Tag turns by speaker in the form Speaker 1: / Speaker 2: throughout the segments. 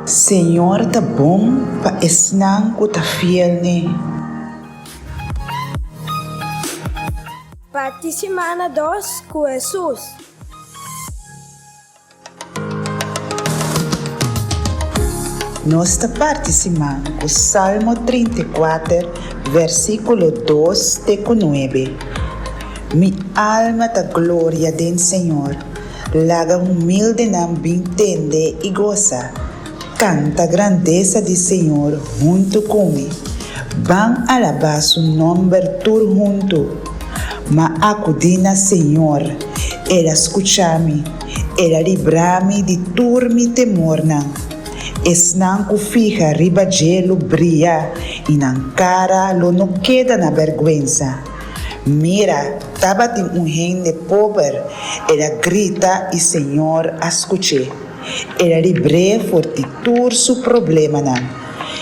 Speaker 1: Señor ta bon pa esnan ku ta fiel n'e.
Speaker 2: Parti simana dos ku Hesus.
Speaker 1: Nos ta parti siman ku Salmo 34, versíkulo 2 te ku 9. Mi alma ta gloria den Señor. Laga humildenan bin tende i gosa. Kanta grandesa di Señor huntu ku mi. Ban alabá su nòmber tur huntu. M'a akudí na Señor, El a skucha mi, El a libra mi di tur mi temornan. Esnan ku fiha riba dje lo bria i nan kara lo no keda na bèrgwensa. Mira, tabatin un hende pober, el a grita i Señor a skuch'é. El a libr'é for di tur su problemanan.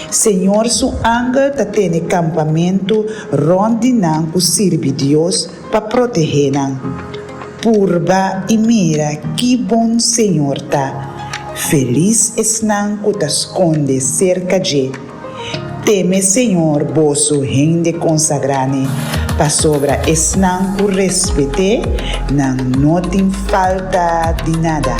Speaker 1: Señor su angel ta tene kampamentu rònt di nan ku sirbi Dios pa protehé nan. Purba i mira ki bon Señor ta. Felis esnan ku ta skonde serka dje. Teme Señor boso hende konsagrá n'e, pasobra esnan ku respet'é, nan no tin falta di nada.